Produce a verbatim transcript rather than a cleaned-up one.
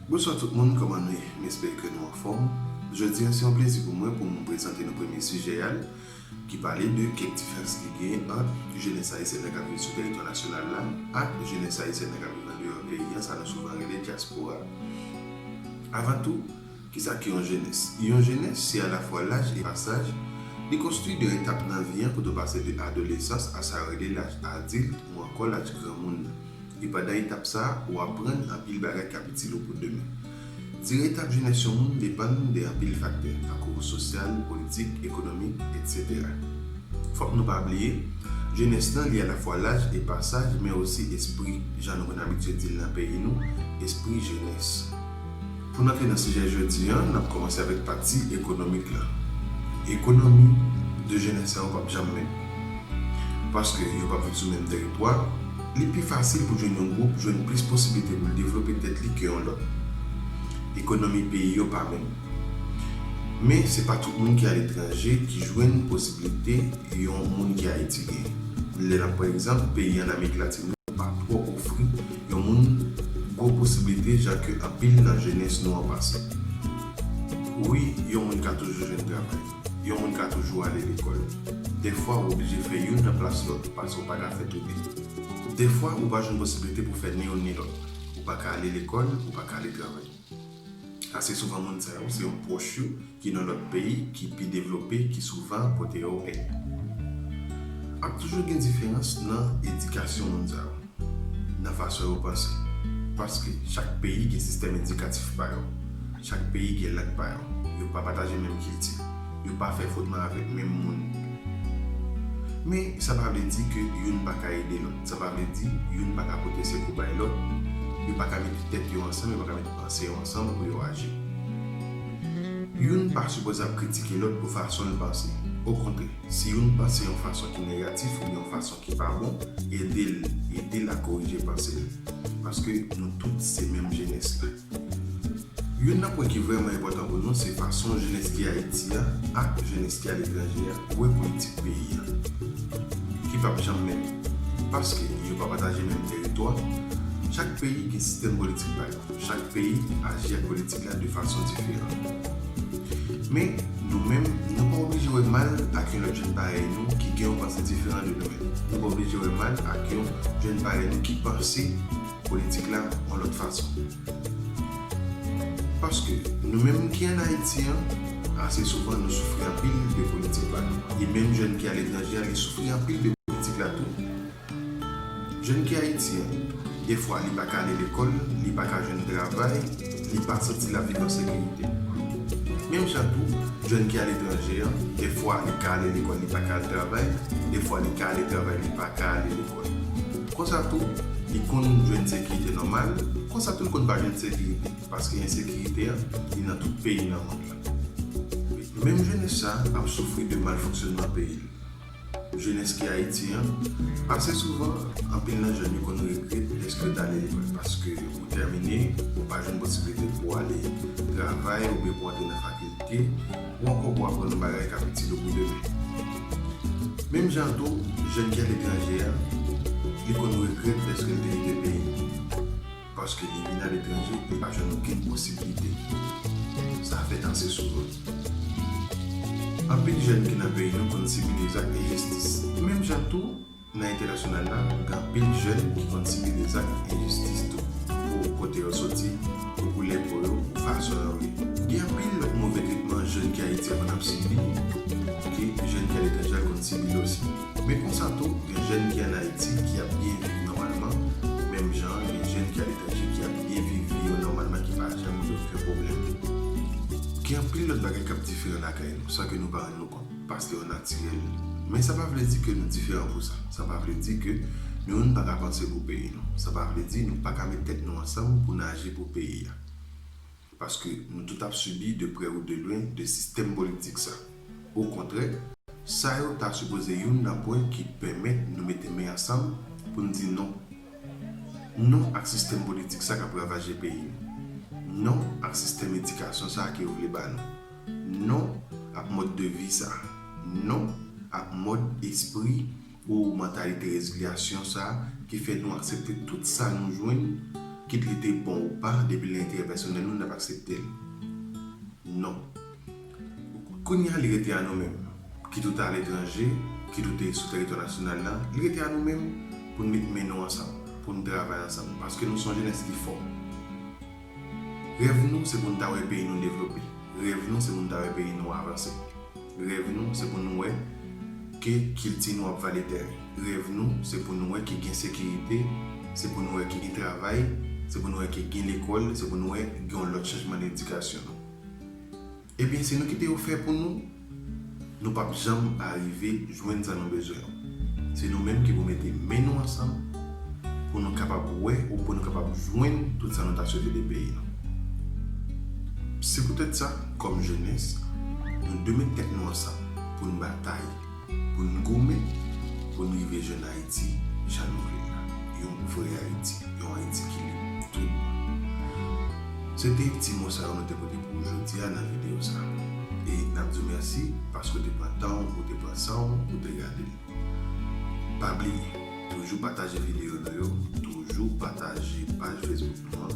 Bonswa tout moun, kòman nou ye? M espere ke nou anfòm. Jodi a, se yon plezi pou mwen pou m prezante nou premye sijè a, ki pale de kèk diferans ki genyen ant jenès ayisyèn nan k ap viv sou tèritwa nasyonal la ak jenès ayisyèn nan k ap viv andeyò peyi a, sa nou souvan rele dyaspora. Avan tou, kisa ki yon jenès? Yon jenès se alafwa laj e pasaj. Li konstwi de etap nan vi an kote w pase de adolesans a sa yo rele laj adilt ou ankò laj granmoun nan. E pandan etap sa a, ou aprann anpil bagay k ap itil ou pou demen. Dire etap jenès yon moun depann de anpil faktè, tankou sosyal, politik, ekonomik, etsetera. Fòk nou pa bliye, jenès lan li alafwa laj e pasaj, men osi espri, jan nou konn abitye di l nan peyi nou, espri jenès. Pou n antre nan sijè jodi a, n ap kòmanse avèk pati ekonomik la. Ekonomi de jenès sa yo p ap janm menm. Paske yo p ap viv sou menm tèritwa, li pi fasil pou jwenn yon gwoup jwenn plis posiblite pou l devlope tèt li ke yon lòt. Ekonomi peyi yo pa menm. Men se pa tout moun ki aletranje ki jwenn posiblite yon moun ki Ayiti genyen. Lè n ap pran egzanp, peyi ann Amerik Latin yo pa twò ofri yon moun gwo posiblite jan ke anpil nan jenès nou an panse. Wi, yon moun ka toujou jwenn travay. Yon moun ka toujou ale lekòl. Dèfwa, ou oblije fè youn nan plas lòt, paske ou pa ka fè tou de. Dèfwa, ou pa jwenn posiblite pou fè ni youn ni lòt. Ou pa ka ale lekòl, ou pa ka ale travay. Ase souvan, moun sa yo, se yon pwòch yo ki nan lòt peyi, ki pi devlope, ki souvan pote yo èd. Ap toujou gen diferans nan edikasyon moun sa yo, nan fason yo panse. Paske chak peyi gen sistèm edikatif pa yo. Chak peyi gen lang pa yo. Yo pa pataje menm kilti. Yo pa fè fotman avèk menm moun. Men, sa pa vle di ke youn pa ka ede lòt. Sa pa vle di youn pa ka pote sekou bay lòt. Yo pa ka mete tèt yo ansanm, yo pa ka mete panse yo ansanm pou yo aji. Youn pa sipoze ap kritike lòt pou fason l panse. Okontrè, si youn panse yon fason ki negatif oubyen yon fason ki pa bon, ede l, ede l a korije panse l. Paske nou tout se menm jenès la. Youn nan pwen ki vrèman enpòtan pou nou, se fason jenès ki Ayiti a ak jenès ki aletranje a wè politik peyi a, ki p ap janm menm. Paske yo pa pataje menm tèritwa, chak peyi gen sistèm politik pa yo. Chak peyi aji ak politik la de fason diferan. Men, nou menm, nou pa oblije wè mal ak yon lòt jèn parèy nou ki gen yon panse diferan de nou menm. Nou pa oblije wè mal ak yon jèn parèy nou ki panse politik la yon lòt fason. Paske nou menm ki ann Ayiti an, ase souvan nou soufri anpil de politik pa nou. E menm jèn ki aletranje a, li soufri anpil de politik la tou. Jèn ki Ayiti an, defwa li pa ka ale lekòl, li pa ka jwenn travay, li pa santi l ap viv an sekirite. Menm jan tou, jèn ki aletranje an, defwa li ka ale lekòl, li pa ka al travay, defwa li ka ale travay, li pa ka ale lekòl. Konsa tou, li konn jwenn sekirite nòmal, konsa tou li konn pa jwenn sekirite, paske ensekirite an, li nan tout peyi nan mond lan. Menm jenès sa a ap soufri de malfonksyònman peyi l. Jenès ki Ayiti an, ase souvan, anpil nan jèn yo konn regrèt dèske yo t ale lekòl, paske ou tèmine, ou pa jwenn posiblite pou w ale travay oubyen pou w antre nan fakilte, ou ankò pou w aprann yon bagay k ap itil ou pou demen. Menm jan tou, jèn ki aletranje a, li konn regrèt dèske l te kite peyi li. Paske li vin aletranje, li pa jwenn okenn posiblite. Sa fèt ase souvan. Anpil jèn ki nan peyi nou konn sibi de zak enjistis. Menm jan tou, nan entènasyonal la, gen anpil jèn ki konn sibi de zak enjistis tou. Pou kote yo soti, pou koulè po yo, pou fason yo ye. Gen anpil lòt move tretman jèn ki Ayiti a konn ap sibi, ke jèn ki aletranje a konn sibi l osi. Men konsa tou, gen jèn ki ann Ayiti ki ap byen viv nòmalman, menm jan gen jèn ki aletranje ki ap byen viv vi yo nòmalman, ki pa janm gen okenn pwoblèm. Gen anpil lòt bagay k ap diferan lakay nou, san ke nou pa rann nou kont, paske yo natirèl. Men sa pa vle di ke nou diferan pou sa. Sa pa vle di ke nou youn pa ka panse pou peyi nou. Sa pa vle di nou pa ka met tèt nou ansanm pou n aji pou peyi a. Paske nou tout ap sibi de prè ou de lwen de sistèm politik sa. Okontrè, sa yo ta sipoze youn nan pwen ki pèmèt nou mete men ansanm pou n di non. Non ak sistèm politik sa k ap ravaje peyi nou. Non ak sistèm edikasyon sa ke yo vle ba nou. Non ak mòd de vi sa. Non ak mòd espri ou mantalite rezilyasyon sa ki fè nou aksepte tout sa nou jwenn Kit li te bon ou pa, depi l nan enterè pèsonèl nou, n ap aksepte l. Non. Kounye a, li rete a nou menm. Kit ou te aletranje, kit ou te sou tèritwa nasyonal la, li rete a nou menm pou n met men nou ansanm, pou n travay ansanm, paske nou se yon jenès ki fò. Rèv nou, se pou n ta wè peyi nou devlope. Rèv nou, se pou n ta wè peyi nou avanse. Rèv nou, se pou nou wè ke kilti nou ap vale tèren. Rèv nou, se pou nou wè ke gen sekirite, se pou nou wè ke gen travay, se pou nou wè ke gen lekòl, se pou nou wè gen yon lòt chanjman nan edikasyon nou. Ebyen, se nou ki te ofè pou nou, nou p ap janm arive jwenn sa nou bezwen an. Se nou menm ki pou mete men nou ansanm pou nou kapab wè ou pou nou kapab jwenn tout sa nou ta swete de peyi nou. Se poutèt sa, kòm jenès, nou dwe met tèt nou ansanm pou n batay, pou n goumen, pou n rive jwenn Ayiti jan nou vle l la. Yon vrè Ayiti, yon Ayiti ki lib, tout bon. Se te ti mo sa yo nou te pote pou ou jodi a nan videyo sa. E n ap di w mèsi paske w te pran tan w, ou te pran san w, ou te gade l. Pa bliye, toujou pataje videyo nou yo, toujou pataje paj Facebook nou